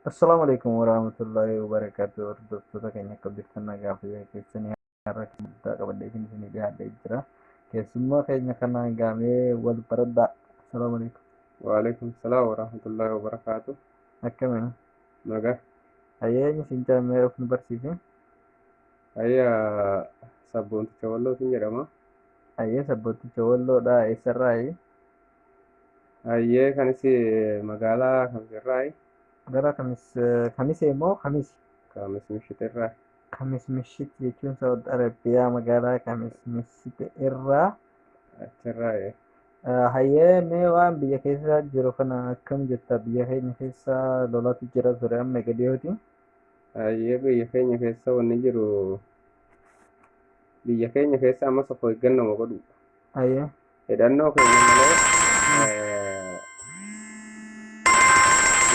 Assalaamu alaikum warahmatullahi wabarakatuh. Hordoftoota keenya akka jirtan nagaa fayyaa keessanii har'a kan guddaa qabadhee isinii dhiyaadhee jira. Keessummaa keenya kanaan gaamee wal baradhaa. Assalaamu alaikum. Waalaikum salaam warahmatullahi wabarakatuh. Akkamiin? Nagaa. Hayyee isin jaamee of nu barsiisi. Hayya, Sabboonticha Wallootiin jedhama. Hayyee, Sabboonticha Walloodhaa, eessarraayi? Hayyee, kanis magaalaa Kamisirraayi. Gara Kamis, Kamisee moo Kamisi? Kamis Mishitirraa. Kamis Mishit jechuun Saudi Arabiyaa magaalaa Kamis Mishit irraa. Achirraayi. Hayyee, mee waan biyya keessa jiru kana akkam jetta? Biyya keenya keessa lolatu jira ture amma gadiyooti. Hayyee, biyya keenya keessa wanni jiru, biyya keenya keessa ammas of eeggannoo godhu. Hayyee. Hidhannoo keenya malee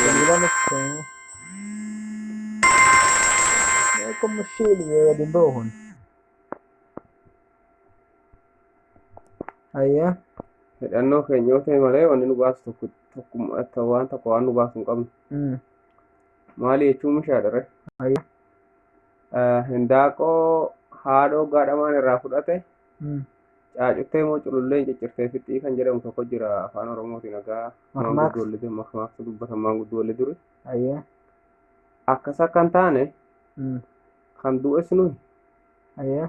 Bilbila nutti akkuma ishee waliin ba'u kun. Hayyee. Hidhannoo keenya yoo ta'e malee wanni nu baasu tokko tokko waan tokko waan nu baasu hin qabnu. Maali jechuun mishaadha. Hayyee. Hindaaqoo haadhoo gaadhamaan irraa fudhate caacuttee moo culullee ciccirtee fixii kan jedhamu tokko jira afaan Oromootiin egaa. Makmaaksa. Maanguddoolli makmaaksa dubbatan maanguddoolli duri. Hayyee. Akkas akka hin taane kan du'es nuyi, Hayyee.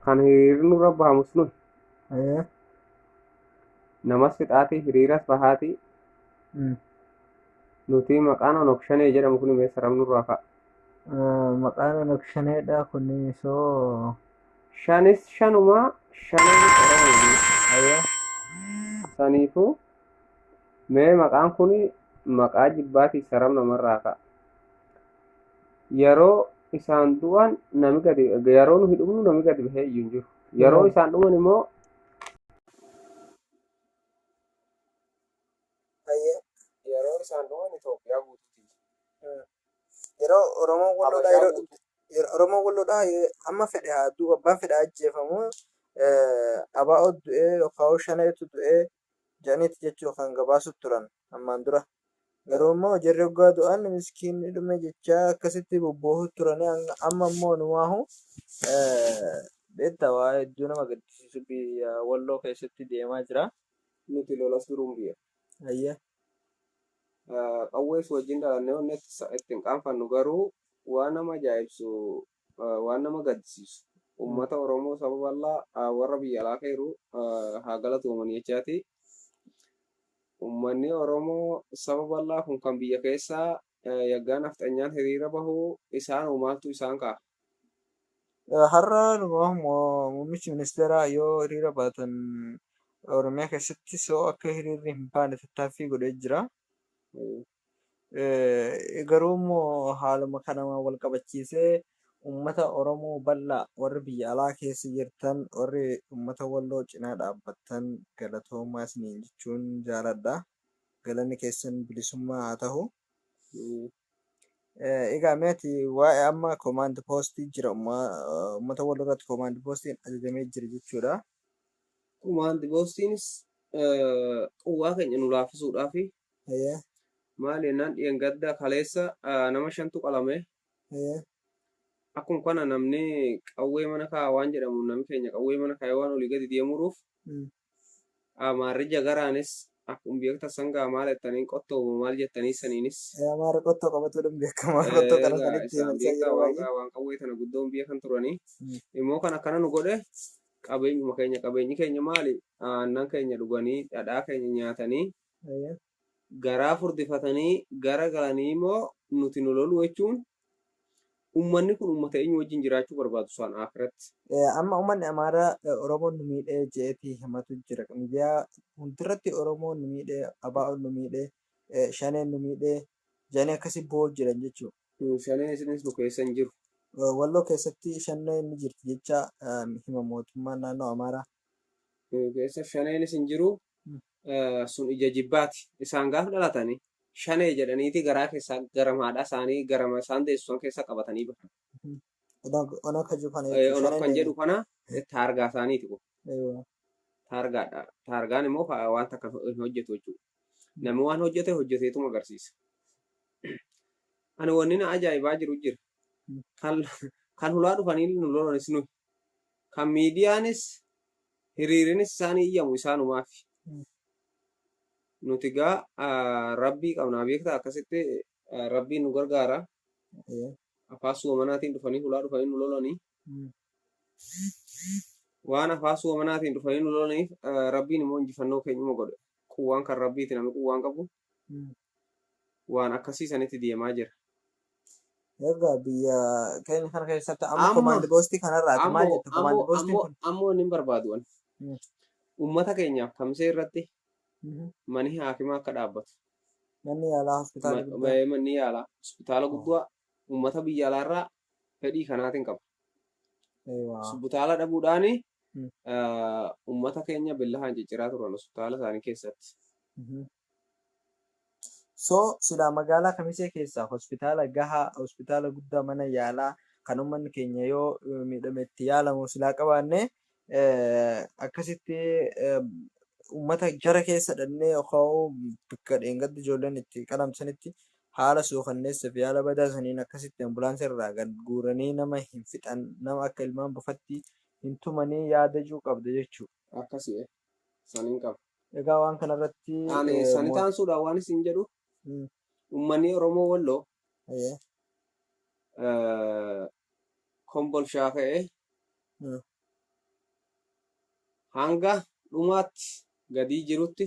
kan hiriirri nurra bahamus nuyi, Hayyee. namas fixaatii hiriiras bahaatii nuti maqaan Onok Shanee jedhamu kun mee saram nurraa ka'a. Maqaan Onok Shaneedha kun soo. Shanis shanumaa, shaneenis Oromoo. Hayyee. Saniifuu mee maqaan kun maqaa jibbaatii saram namarraa ka'a. Yeroo isaan du'an nami gadi, yeroo nu hidhumnu nami gadi bahee iyyuu hin jiru. Yeroo isaan dhuman immoo Hayyee. Yeroo isaan dhuman Itoophiyaa guutuuti. Yeroo Oromoon Walloodhaa Habashaa yeroo guutuu. Yeroo Oromoon Walloodhaa amma fedhe haa du'u, abbaan fedhe haa ajjeefamu, abaa'oo du'ee yookaan shaneetu du'ee jedhaniiti jechuu kan gabaasu turan ammaan dura. Garuu immoo jarri waggaa du'an miskiinni dhume jechaa akkasitti bobboohu turanii, amma immoo numaahu beektaa waa hedduu nama gaddisiisu biyya Walloo keessatti deemaa jira. Nuti lolas duruun biyya. Hayyee. Qawwees wajjin dhalannee wanni ittiin qaanfannu garuu waan nama ajaa'ibsu, waan nama gaddisiisu. Uummata Oromoo saba bal'aa warra biyya alaa keeru haa galatooman jechaati. Uummanni Oromoo saba bal'aa kun kan biyya keessaa yaggaa nafxanyaan hiriira bahu isaan maaltu isaan ka'a? Har'a muummichi ministeeraa yoo hiriira baatan Oromiyaa keessatti soo akka hiriirri hin baane tattaaffii godhee jira. Garuu immoo haaluma kana wal qabachiisee uummata Oromoo bal'aa warri biyya alaa keessa jirtan, warri uummata Walloo cinaa dhaabbattan, galatoomaa isiniin jechuun jaaladha. Galanni keessan bilisummaa haa ta'u. Egaa meeti waa'ee amma command postii jira, uummata Walloo irratti command postiin ajajamee jira jechuudha. Command postiinis quwwaa keenya nu laaffisuudhaafi. Hayyee. Maali jennaan dhiyeengadda kaleessa nama shantu qalame. Hayyee. Akkuma kana namni qawwee mana kaa'aa waan jedhamu, namni keenya qawwee mana kaa'ee waan olii gadi deemuruuf Amaarri jagaraanis akkuma beekta sangaa maal jettanii qottoo maal jettanii saniinis. Amaarri qottoo qabatuudhaan beekama. Qottoo kana sanitti Isaan marsee beektaa yeroo waan baay'ee. waan qawwee tana guddoon biyya kan turanii. Immoo kan akkana nu godhe qabeenyuma keenya. Qabeenyi keenya maali? Aannan keenya dhuganii, dhadhaa keenya nyaatanii, Hayyee. garaa furdifatanii gara galanii immoo nuti nu lolu jechuun uummanni kun uummata eenyu wajjin jiraachuu barbaadu isaan akiratti. Amma uummanni Amaaraa Oromoon nu miidhee je'eetii himatu jira. Miidiyaa hundirratti Oromoon nu miidhee, ABO'n nu miidhee, Shaneen nu miidhee jedhanii akkasii boo'u jiran jechuudha. Shaneen isinis nu keessa hin jiru. Walloo keessatti Shaneen ni jirti jecha hima mootummaan naannoo Amaaraa. Keessa Shaneenis hin jiru. Sun ija jibbaati. Isaan gaafa dhalatanii Shanee jedhaniiti garaa keessaa gara haadha isaanii gara isaan deessusan keessa qabatanii bahan. Onoo kan jiru kana Onoo jechuudha. kan jedhu kana taargaa isaaniiti kun. Eewwa. Taargaadha. Taargaan immoo waan takka hin hojjetu jechuudha. Namni waan hojjete hojjeteetuma agarsiisa. Ani wanni na ajaa'ibaa jiru jira. Kan hulaa dhufanii nu lolanis nuyi. Kan miidiyaanis hiriirinis isaanii iyyamu isaanumaaf. Nuti gaa rabbii qabnaa beektaa akkasitti rabbiin nu gargaara. Afaan suumanaatiin dhufanii hulaa dhufanii nu lolanii. Waan afaan suumanaatiin dhufanii nu lolaniif rabbiin immoo injifannoo keenyuma godhe. Quwwaan kan rabbiiti namni quwwaan qabu. Waan akkasii sanitti deemaa jira. Egaa biyya keenya kana keessatti amma komaandi poostii kanarraati maal jetta komaandi poostiin kun? Ammoo inni barbaadu ani. Uummata keenyaaf kamsee irratti manni haakimaa akka dhaabbatu. Manni yaalaa hospitaala guddaa. Manni yaalaa hospitaala guddaa uummata biyya alaarraa fedhii kanaatiin qaba. Hospitaala dhabuudhaani uummata keenya beellaan cicciraa turan hospitaala isaanii keessatti. So silaa magaalaa Kamisee keessaa hospitaala gahaa hospitaala guddaa mana yaalaa kan uummanni keenya yoo miidhame itti yaalamu silaa qabaanne akkasitti uummata jara keessa dhannee yookaan bakka dheengaddi ijoolleen itti qalamsanitti haala suukanneessa fi haala badaa saniin akkasitti ambulaansii irraa gad guuranii nama hin fixan nama akka ilmaan bufatti hin tumanii yaada jiru qabda jechuudha. Akkasii saniin qaba. Egaa waan kanarratti. Ani sanitaan suudhaan waan isin jedhu uummanni Oromoo Walloo kombolshaa ka'ee hanga dhumaatti gadii jirutti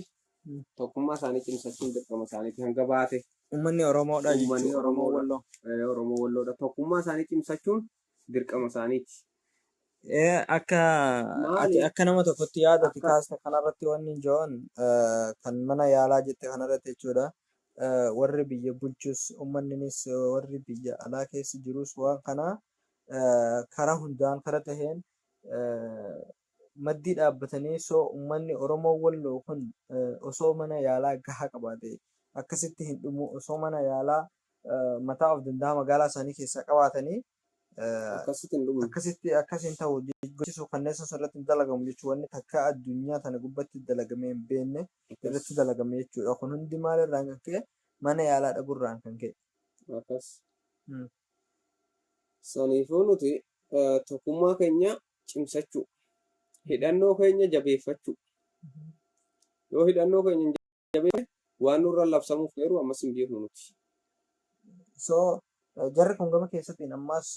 tokkummaa isaanii cimsachuun dirqama isaaniiti hanga baate. Uummanni Oromoodha Uummanni jechuudha. Oromoo Walloo. Oromoo Walloodha. Tokkummaa isaanii cimsachuun dirqama isaaniiti. Akka ati akka nama tokkotti yaadati kaasta kanarratti wanni jiran kan mana yaalaa jette kanarratti jechuudha. Warri biyya bulchus uummanninis warri biyya alaa keessa jirus waan kana karaa hundaan karaa taheen maddii dhaabbatanii soo uummanni Oromoo Walloo kun osoo mana yaalaa gahaa qabaate akkasitti hin dhumu osoo mana yaalaa mataa of danda'a magaalaa isaanii keessaa qabaatanii Akkasitti hin dhumu. Akkasitti akkasiin ta'u gochiisuu kanneen sun irratti hin dalagamu jechuudha. Wanni takka addunyaa tana gubbatti dalagamee hin beekne irratti dalagame jechuudha. Kun hundi maalirraan kan ka'e mana yaalaa dhabuurraan kan ka'e. Akkas. Saniifuu nuti tokkummaa keenya cimsachuu, hidhannoo keenya jabeeffachuu. Yoo hidhannoo keenya hin jabeeffanne waan nurra labsamuuf garuu ammas hin beeknu nuti. So jarri kun gama keessattiin ammas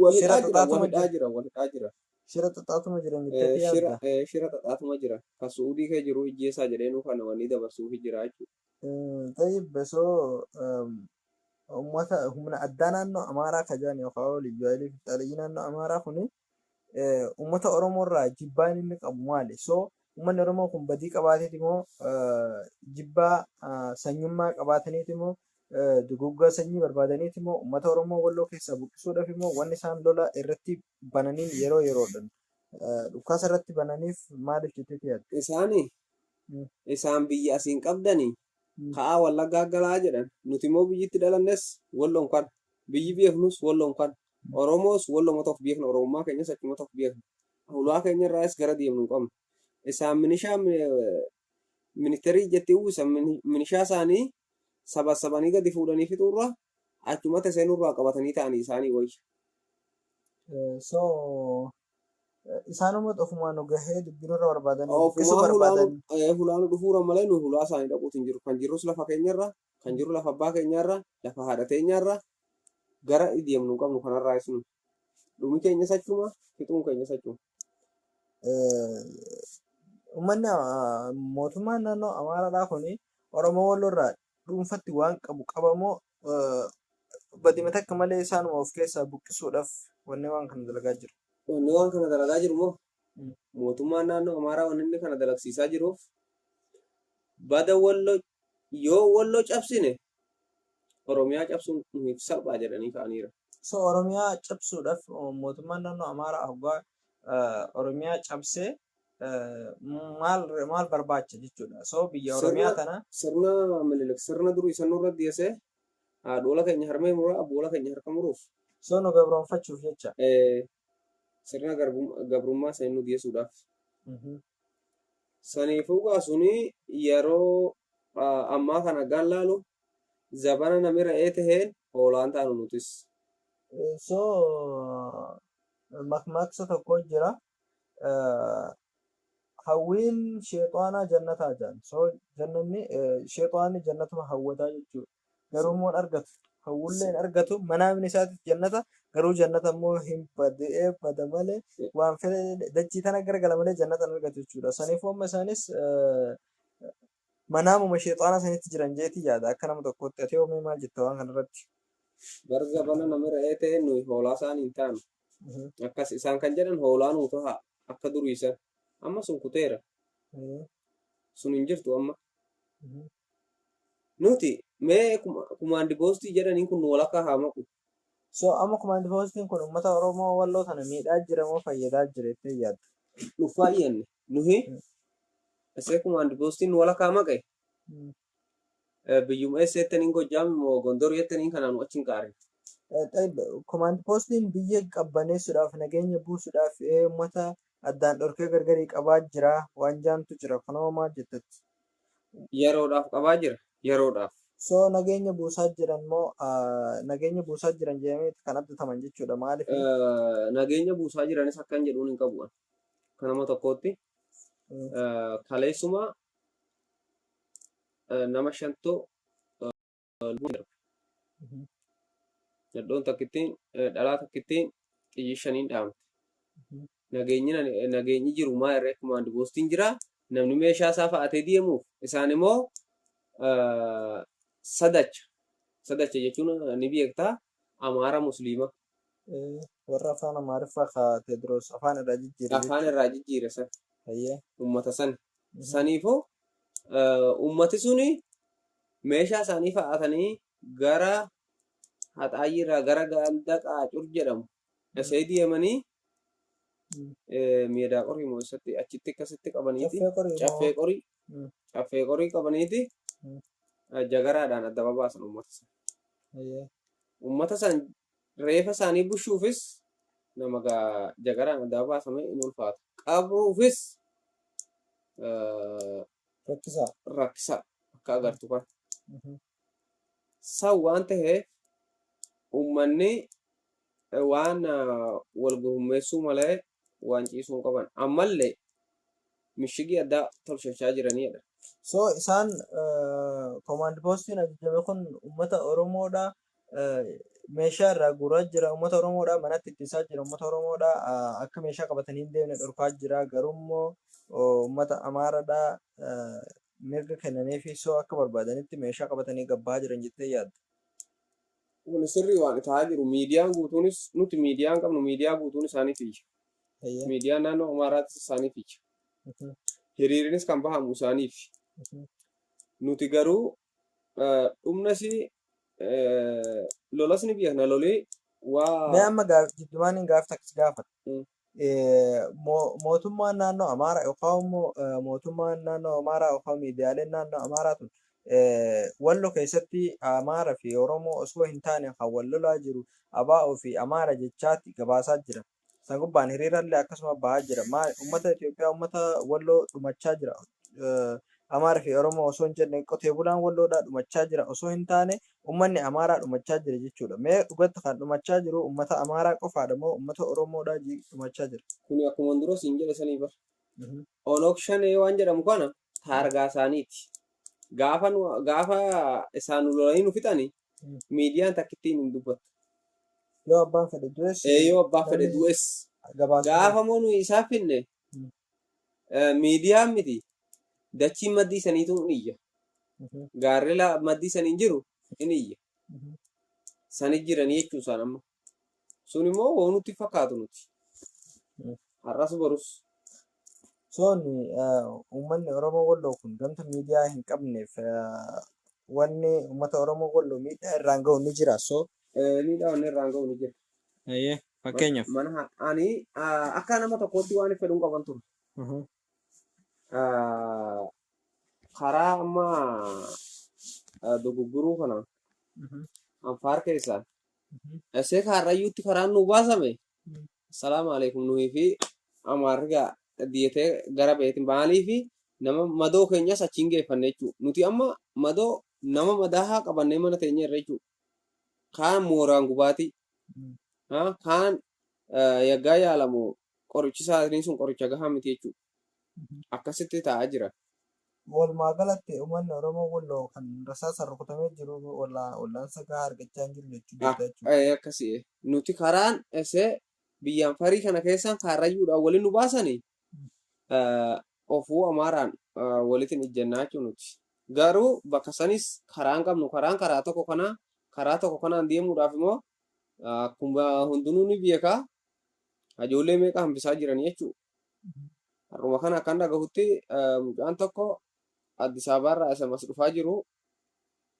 Wal hidhaa jira, wal hidhaa jira, wal hidhaa jira. Shira xaxaatuma jiran jettee yaadda? Shira xaxaatuma jira. Kan Su'uudii kee jiru ijjeessaa jedhee nu kana wanni dabarsuuf jira jechuudha. Tayyib soo uummata humna addaa naannoo Amaaraa ka jiran yookaan Liyyuu Hayilii fi Xaaliyyii naannoo Amaaraa kuni uummata Oromoo irraa jibbaan inni qabu maali? So uummanni Oromoo kun badii qabaateeti moo jibbaa sanyummaa qabaataniiti moo duguggaa sanyii barbaadaniiti moo uummata Oromoo Walloo keessaa buqqisuudhaaf immoo wanni isaan lola irratti bananiin yeroo yeroodhaan dhukaasa irratti bananiif maaliif jetteeti yaadda? Isaani isaan biyya asiin qabdanii ka'aa Wallaggaa galaa jedhan nuti immoo biyyitti dhalannes Walloon kana biyyi beeknus Walloon kana Oromoos Wallooma tokko beekna Oromummaa keenyas achuma tokko beekna hulaa keenya irraas gara deemnu hin qabnu isaan minishaa ministeerii jettee uwwisan minishaa isaanii saba sabanii gadi fuudhanii fixuurra achumatti seenurraa qabatanii ta'anii isaanii wayya. So isaanuma ofumaan nu gahee dubbinurra barbaadanii buqqisuu barbaadan. Hulaanu dhufuura malee nu hulaa isaanii dhaquutu hin jiru. Kan jirrus lafa keenyarra, kan jiru lafa abbaa keenyarra, lafa haadha teenyarra gara deemnu hin qabnu kanarraa isin dhumi keenya sachuma fixuun keenya sachuma. Uummanni mootummaan naannoo Amaaraadhaa kuni Oromoo Walloorraa dhuunfatti waan qabu qabamoo badima takka malee isaanuma of keessaa buqqisuudhaaf wanni waan kana dalagaa jiru. Wanni waan kana dalagaa jiru moo mootummaan naannoo Amaaraa wanni inni kana dalagsiisaa jiruuf bada Walloo yoo Walloo cabsine Oromiyaa cabsuun nuuf salphaa jedhanii ka'aniira. So Oromiyaa cabsuudhaaf mootummaan naannoo Amaaraa hoggaa Oromiyaa cabsee maal barbaacha jechuudha. So biyya Oromiyaa tana sirna Minilik sirna durii isa nurra dhiyeessee haadhola keenya harmee muraa abboola keenya harka muruuf. So nu gabroonfachuuf jecha. Sirna gabrummaa sanii nu dhiyeessuudhaaf. Saniifuu gaasuni yeroo ammaa kana gaan laalu Zabana nami re'ee taheen hoolaan taanu nutis. So makmaaksa tokko jira. Hawwiin sheexaanaa jannataa jedhan. So jannanni sheexaanni jannatuma hawwataa jechuudha. Garuu immoo hin argatu. Hawwullee hin argatu. Manaamni isaatis jannata. Garuu jannata immoo hin badee bada malee waan fedhe dachii tana garagala malee jannata hin argatu jechuudha. Saniifuu amma isaanis manaamuma sheexaana sanitti jiran jeetii yaada akka nama tokkootti. Ati hoo mee maal jetta waan kanarratti? Bar zabana nami re'ee taheen nuyi hoolaa isaanii hin taanu. Akkas isaan kan jedhan hoolaa nuu taha akka durii san. Amma sun kuteera. Sun hin jirtu amma. Nuti mee kumaandi poostii jedhaniin kun nu walakkaa haa maqu. So amma kumaandi poostiin kun uummata Oromoo Walloo tana miidhaa jira moo fayyadaa jira jettee yaadda? Nu faayyanne nuhi isee kumaandi poostiin nu walakkaa maqe biyyuma eessa jettaniin Gojjaam moo Gondor jettaniin kanaa nu achi hin qaarin. Kumaandi poostiin biyya qabbaneessuudhaaf nageenya buusuudhaaf uummata addaan dhorkee gargarii qabaa jira waan jaantu jira kunoo maal jettatti? Yeroodhaaf qabaa jira yeroodhaaf. So nageenya buusaa jiran moo nageenya buusaa jiran jedhamee kan abdataman jechuudha maaliif? Nageenya buusaa jiranis akkan jedhuun hin qabu. Kan nama tokkootti kaleessuma nama shantoo lubbuun darbe. Nadhoon takkittiin dhalaa takkittiin xiyyi shaniin dhaamte. Nageenyi jiru maa irree kumaandi poostiin jira. Namni meeshaa isaa fa'atee deemuuf isaan immoo sadacha. Sadacha jechuun ni beektaa Amaara Musliima. Warra afaan Amaariffaa ka Teediroos afaan irraa jijjiire Afaan irraa jijjiire san. Hayyee. Uummata san. Saniifuu uummati suni meeshaa isaanii fa'atanii gara Haxaayyiirraa gara ganda Qaacur jedhamu dhasee deemanii meedaa qorii moo isatti achitti akkasitti qabaniiti Caffee qorii moo? Caffee qorii caffee qorii qabaniiti jagaraadhaan adda babaasan uummata san. Uummata san reefa isaanii bushuufis nama jagaraan adda babaasame in ulfaata. Qabruufis Rakkisaa. Rakkisaa akka agartu kana. San waan ta'eef uummanni waan wal gurmeessuu malee waan ciisuu hin qaban. Ammallee mishigii addaa tolchachaa jiranidha. So isaan command postiin ajajame kun uummata Oromoodha. Meeshaa irraa guuraa jira uummata Oromoodha. Manatti ittisaa jira uummata Oromoodha. Akka meeshaa qabatanii hin deemne dhorkaa jira. Garuu immoo uummata Amaaraadha. Mirga kennaniifi so akka barbaadanitti meeshaa qabatanii gabbaa jiran jettee yaadda? Kun sirrii waan ta'aa jiru miidiyaan guutuunis nuti miidiyaan qabnu miidiyaa guutuun isaaniif iyya. Miidiyaan naannoo Amaaraattis isaaniif iyya. Hiriirinis kan bahamu isaaniif. Nuti garuu dhumnas lolas ni beekna lolii waa. Mee amma jiddumaan gaaf takkas gaafadha. Mootummaan naannoo Amaaraa yookaan immoo mootummaan naannoo Amaaraa yookaan miidiyaaleen naannoo Amaaraa tun Wallo keessatti Amaaraa fi Oromoo osoo hin taane kan wal lolaa jiru ABO fi Amaara jechaatti gabaasaa jira. San gubbaan hiriirallee akkasuma bahaa jira. Maal uummata Itoophiyaa uummata Walloo dhumachaa jira. Amaaraa fi Oromoo osoo hin jenne qotee bulaan Walloodhaa dhumachaa jira osoo hin taane uummanni Amaaraa dhumachaa jira jechuudha. Mee dhugatti kan dhumachaa jiru uummata Amaaraa qofaadha moo uummata Oromoodhaa dhumachaa jira? Kuni akkuma dura siin jedhe sanii bar. Onog Shanee waan jedhamu kana taargaa isaaniiti. Gaafa isaan nu lolanii nu fixani miidiyaan takkittiin hin dubbattu. Yoo abbaan fedhe du'es. Yoo abbaan fedhe du'es. Gaafa moo nuyi isaa finne miidiyaan miti dachiin maddii saniitu hin iyya. Gaarri maddii saniin jiru hin iyya. Sani jiranii jechuu isaan amma. Sun immoo waan nutti fakkaatu nuti. Har'as borus. Soon uummanni Oromoo Walloo kun ganta miidiyaa hin qabneef wanni uummata Oromoo Walloo miidhaa irraan ga'u ni jira. So Miidhaa wanni irraan ga'u ni jira. Fakkeenyaaf. Mana ani akka nama tokkootti waan fedhuun qaban ture. Karaa amma dogoggoruu kana Anfaar keessaa Isee Kaarrayyuutti karaan nu baasame. Assalaamu alaikum nuyi fi Amaarri dietee gara beetin maaliifi nama madoo keenyas achiin geeffanne jechuudha. Nuti amma madoo Nama madaahaa qabannee mana teenya irra jechuudha. Kaan mooraan gubaatii. Kaan yaggaa yaalamu qorichi isaanii sun qoricha gahaa miti jechuudha. Akkasitti taa'aa jira. Walumaa galatti uummanni Oromoo Walloo kan rasaasaan rukutamee jiru wallaansa gahaa argachaa hin jiru jechuudha. Akkasii nuti karaan isee biyyaan farii kana keessaan kaarrayyuudhaan waliin nu baasanii ofuu Amaaraan walitti ijjannaa jechuudha nuti. Garuu bakka sanis karaan qabnu karaan karaa tokko kana karaa tokko kanaan deemuudhaaf immoo akkuma hundinuu ni beekaa ijoollee meeqa hambisaa jiranii jechuudha. Har'uma kana akkan dhagahutti mucaan tokko Addis Ababaarraa SMS dhufaa jiru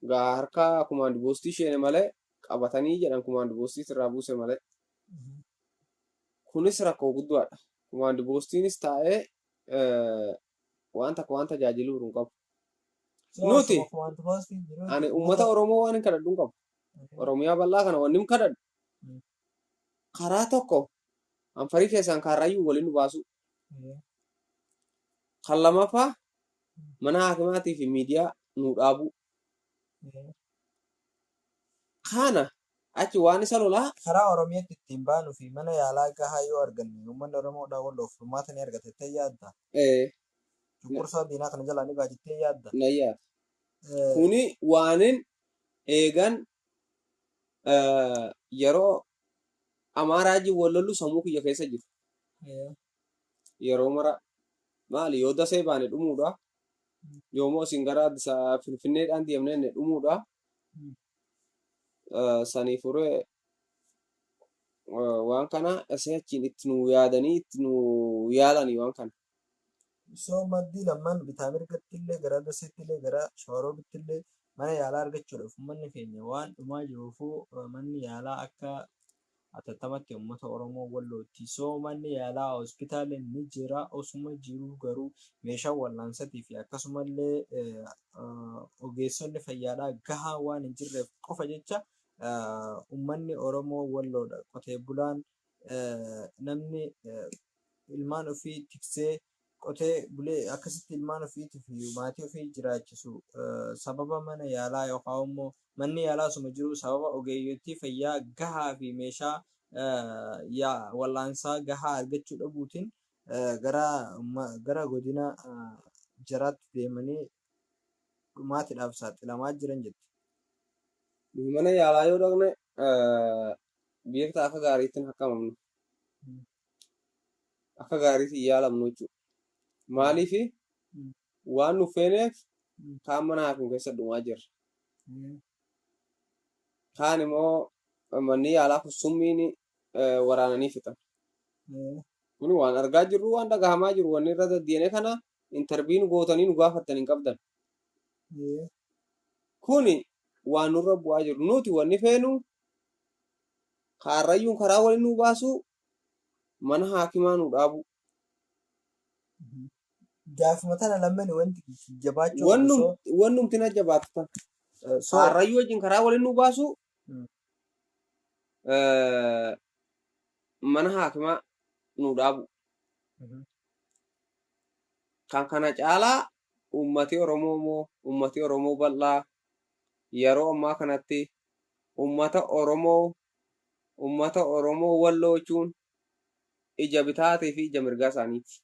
gaa harka kumaand poostii isheene malee qabatanii jedhan kumaand poostii irraa buuse malee. Kunis rakkoo guddaadha. Kumaand poostiinis taa'ee waan takka waan tajaajilu hin qabu. Nuti ani uummata Oromoo waan hin kadhadhu hin qabu. Oromiyaa bal'aa kana wanni hin kadhadhu. Karaa tokko anfarii keessaan kaarrayyuu waliin nu baasu. Kan lamaffaa mana haakimaatii fi miidiyaa nu dhaabu. Kana achi waan isa lolaa. Karaa Oromiyaatti ittiin baanuu fi mana yaalaa gahaa yoo arganne uummanni Oromoodhaa Walloof furmaata ni argata jettee yaadda? Cunqursaa diinaa kana jalaa ni ba'a jettee yaadda? Na yaada. Kuni waanin eegan yeroo Amaaraa wajjin wal lollu sammuu kiyya keessa jiru. Yeroo mara maali yoo dasee baane dhumuudha. Yoommoo isin gara Finfinneedhaan deemnee dhumuudha. Sanii furee waan kana asii achiin itti nu yaadanii itti nu yaalanii waan kana. So maddii lamaan bitaa mirgatti illee gara daseetti illee gara shawaroobitti illee mana yaalaa argachuudhaaf uummanni keenya waan dhumaa jiruufuu manni yaalaa akka atattamatti uummata Oromoo Wallootti. So manni yaalaa hospitaalli ni jira osuma jiruu garuu meeshaa wal'aansatii fi akkasumallee ogeessonni fayyaadhaa gahaa waan hin jirreef qofa jecha uummanni Oromoo Walloodha. Qotee bulaan namni ilmaan ofii tiksee qotee bulee akkasitti ilmaan ofiitii fi maatii ofii jiraachisu sababa mana yaalaa yookaan immoo manni yaalaa osuma jiru sababa ogeeyyotii fayyaa gahaa fi meeshaa wal'aansaa gahaa argachuu dhabuutiin gara godina jaraatti deemanii dhumaatiidhaaf saaxilamaa jiran jetti. Mana yaalaa yoo dhaqne beektaa akka gaariitti hin hakkamamnu. Akka gaariitti hin yaalamnu jechuudha. Maaliif waan nu feeneef kaan mana hakiim keessa dhumaa jirra. Kaan immoo manni yaalaa kun summiin waraananii fixan. Kun waan argaa jirru waan dhagahamaa jiru wanni irra deddeene kana intarviin gootanii nu gaafattan hin qabdan. Kuni waan nurra bu'aa jiru nuti wanni feenu kaarrayyuun karaa waliin nu baasu mana haakimaa nu dhaabu. Gaafuma tana lamman wanti jabaachuu Wannumti na jabaatu tan. Kaarrayyuu wajjin karaa waliin nu baasu mana haakimaa nu dhaabu. Kan kana caalaa uummati Oromoo immoo uummati Oromoo bal'aa yeroo ammaa kanatti uummata Oromoo Walloo jechuun ija bitaatii fi ija mirgaa isaaniiti.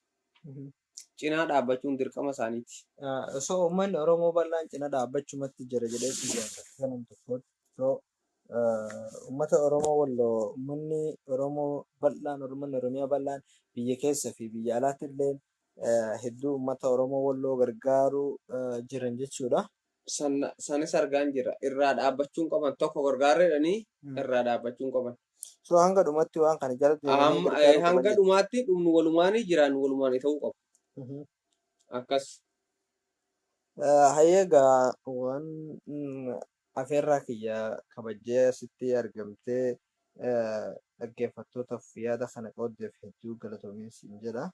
Cinaa dhaabbachuun dirqama isaaniiti. So uummanni Oromoo bal'aan cina dhaabbachumatti jira jedhee xiyyeeffata tokkotti. So uummata Oromoo Walloo uummanni Oromoo bal'aan uummanni Oromiyaa bal'aan biyya keessa fi biyya alaatti illee hedduu uummata Oromoo Walloo gargaaruu jiran jechuudha. Sanis argaan jira. Irraa dhaabbachuun qaban tokko gargaarreedhanii irraa dhaabbachuun qaban. So hanga dhumatti waan kana jala deemanii gargaaruu qaban. Hanga dhumaatti dhumnu walumaanii jiraan walumaanii ta'uu qabu. Akkas. Hayyeegaa waan afeerraa kiyya kabajjee asitti argamtee dhaggeeffattootaaf yaada kana qooddeef hedduu galatoomi siin jedha.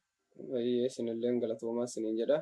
Baay'ee isinillee galatoomaa isiniin jedha.